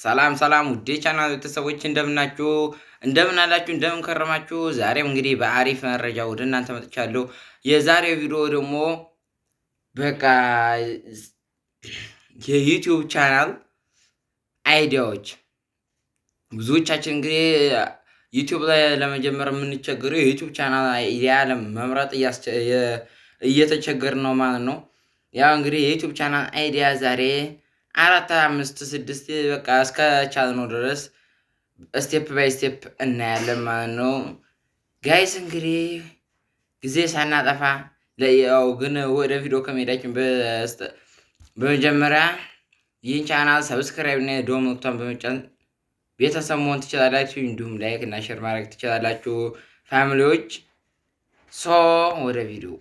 ሰላም ሰላም ውዴ ቻናል ቤተሰቦች፣ እንደምናችሁ፣ እንደምን አላችሁ፣ እንደምን ከረማችሁ? ዛሬም እንግዲህ በአሪፍ መረጃ ወደ እናንተ መጥቻለሁ። የዛሬው ቪዲዮ ደግሞ በቃ የ YouTube channel idea ዎች። ብዙዎቻችን እንግዲህ YouTube ላይ ለመጀመር የምንቸገረው የ YouTube channel idea ለመምረጥ እየተቸገርን ነው ማለት ነው። ያው እንግዲህ የ YouTube channel idea ዛሬ አራት፣ አምስት፣ ስድስት በቃ እስከ ቻልነው ድረስ step by step እናያለን ማለት ነው። Guys፣ እንግዲህ ጊዜ ሳናጠፋ፣ ያው ግን ወደ ቪዲዮ ከመሄዳችን በመጀመሪያ ይህን channel subscribe እና የደወል ምልክቷን በመጫን ቤተሰብ መሆን ትችላላችሁ። እንዲሁም like እና share ማድረግ ትችላላችሁ family ዎች። So ወደ ቪዲዮ።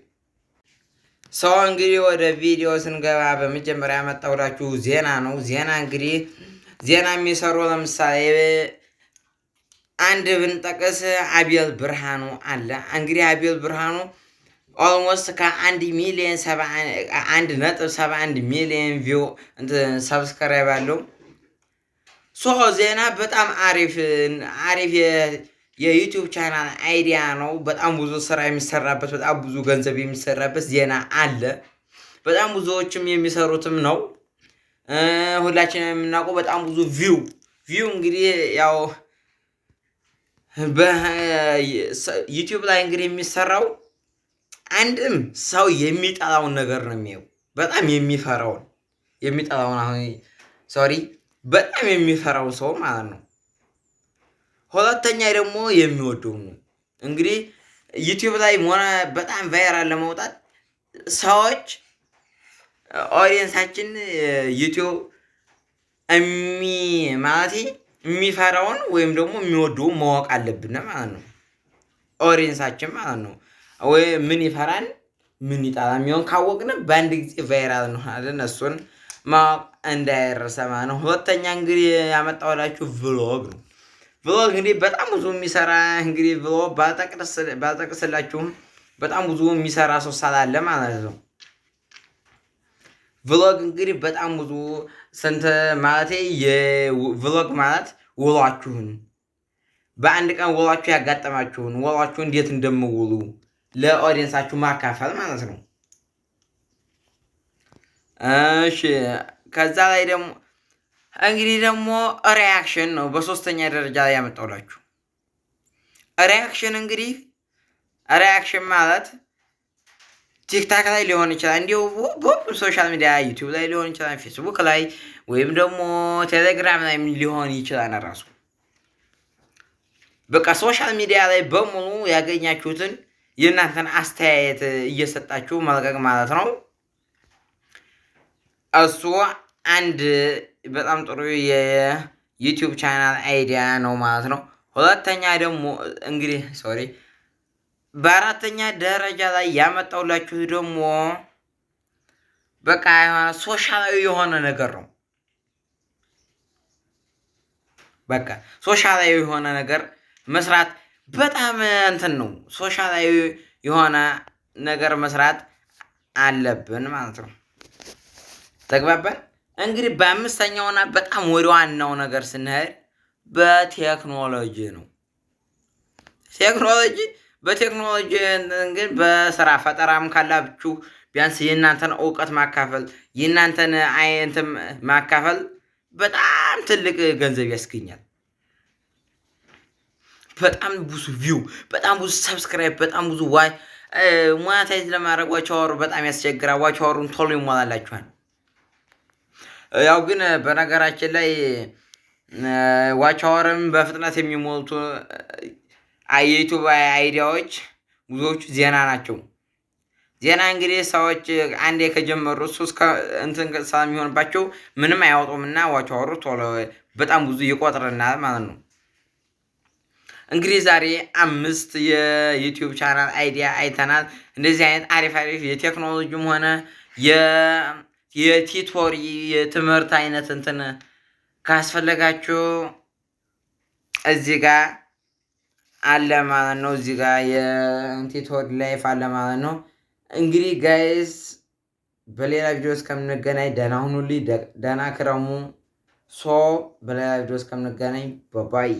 So እንግዲህ ወደ ቪዲዮ ስንገባ በመጀመሪያ ያመጣሁላችሁ ዜና ነው። ዜና እንግዲህ ዜና የሚሰሩ ለምሳሌ አንድ ብንጠቅስ አቤል ብርሃኑ አለ። እንግዲህ አቤል ብርሃኑ almost ከ1 ሚሊዮን 1.71 ሚሊዮን view subscribe አለው። So ዜና በጣም አሪፍ አሪፍ የ YouTube channel idea ነው። በጣም ብዙ ስራ የሚሰራበት፣ በጣም ብዙ ገንዘብ የሚሰራበት ዜና አለ። በጣም ብዙዎችም የሚሰሩትም ነው። ሁላችንም የምናውቀው በጣም ብዙ view እንግዲህ ያው በ YouTube ላይ እንግዲህ የሚሰራው አንድም ሰው የሚጠላውን ነገር ነው የሚያየው። በጣም የሚፈራውን፣ የሚጠላውን፣ አሁን sorry፣ በጣም የሚፈራው ሰው ማለት ነው። ሁለተኛ ደግሞ የሚወደው ነው። እንግዲህ YouTube ላይ ሆነ በጣም viral ለመውጣት ሰዎች audience ኣችን YouTube ማለት የሚፈራውን ወይም ደግሞ የሚወደውን ማወቅ አለብን ማለት ነው። Audience ኣችን ማለት ነው። ወይ ምን ይፈራል፣ ምን ይጠላል የሚሆን ካወቅን በአንድ ጊዜ viral እንሆናለን። እሱን ማወቅ እንዳይረሳ ማለት ነው። ሁለተኛ እንግዲህ ያመጣሁላችሁ vlog ነው። Vlog እንግዲህ በጣም ብዙ የሚሰራ፣ እንግዲህ vlog ባልጠቅስላችሁም በጣም ብዙ የሚሰራ ሰው ስላለ ማለት ነው። Vlog እንግዲህ በጣም ብዙ ስንት ማለቴ የ vlog ማለት ውሏችሁን፣ በአንድ ቀን ውሏችሁ ያጋጠማችሁን፣ ውሏችሁ እንዴት እንደምውሉ ለ audience ኣችሁ ማካፈል ማለት ነው። እሺ፣ ከዛ ላይ ደግሞ እንግዲህ ደግሞ reaction ነው በሶስተኛ ደረጃ ላይ ያመጣሁላችሁ። Reaction እንግዲህ reaction ማለት TikTok ላይ ሊሆን ይችላል፣ እንዲሁ በሁሉም social media YouTube ላይ ሊሆን ይችላል፣ ፌስቡክ ላይ ወይም ደግሞ ቴሌግራም ላይ ሊሆን ይችላል። ራሱ በቃ social media ላይ በሙሉ ያገኛችሁትን የእናንተን አስተያየት እየሰጣችሁ መልቀቅ ማለት ነው። እሱ አንድ በጣም ጥሩ የ YouTube channel idea ነው ማለት ነው። ሁለተኛ ደግሞ እንግዲህ፣ sorry፣ በአራተኛ ደረጃ ላይ ያመጣሁላችሁ ደግሞ በቃ ሶሻላዊ የሆነ ነገር ነው። በቃ ሶሻላዊ የሆነ ነገር መስራት በጣም እንትን ነው። ሶሻላዊ የሆነ ነገር መስራት አለብን ማለት ነው። ተግባባን? እንግዲህ በአምስተኛውና በጣም ወደ ዋናው ነገር ስንሄድ በቴክኖሎጂ ነው። ቴክኖሎጂ፣ በቴክኖሎጂ ግን በስራ ፈጠራም ካላችሁ ቢያንስ የእናንተን እውቀት ማካፈል፣ የእናንተን እንትን ማካፈል በጣም ትልቅ ገንዘብ ያስገኛል። በጣም ብዙ view፣ በጣም ብዙ subscribe፣ በጣም ብዙ monetize ለማድረግ watch hour ኡ በጣም ያስቸግራል። Watch hour ኡን ቶሎ ይሞላላችኋል። ያው ግን በነገራችን ላይ watch hour ም በፍጥነት የሚሞሉት የ YouTube idea ዎች ብዙዎቹ ዜና ናቸው። ዜና እንግዲህ ሰዎች አንዴ ከጀመሩ ሱስ እንትን ስለሚሆንባቸው ምንም አያወጡም እና watch hour ኡ ቶሎ በጣም ብዙ ይቆጥርናል ማለት ነው። እንግዲህ ዛሬ አምስት የ YouTube channel idea አይተናል። እንደዚህ አይነት አሪፍ አሪፍ የቴክኖሎጂም ሆነ የ tutorial የትምህርት አይነት እንትን ካስፈለጋችሁ እዚህ ጋር አለ ማለት ነው። እዚህ ጋር የ tutorial live አለ ማለት ነው። እንግዲህ guys፣ በሌላ ቪዲዮ እስከምንገናኝ ደህና ሁኑልኝ፣ ደህና ክረሙ። So በሌላ ቪዲዮ እስከምንገናኝ bye bye።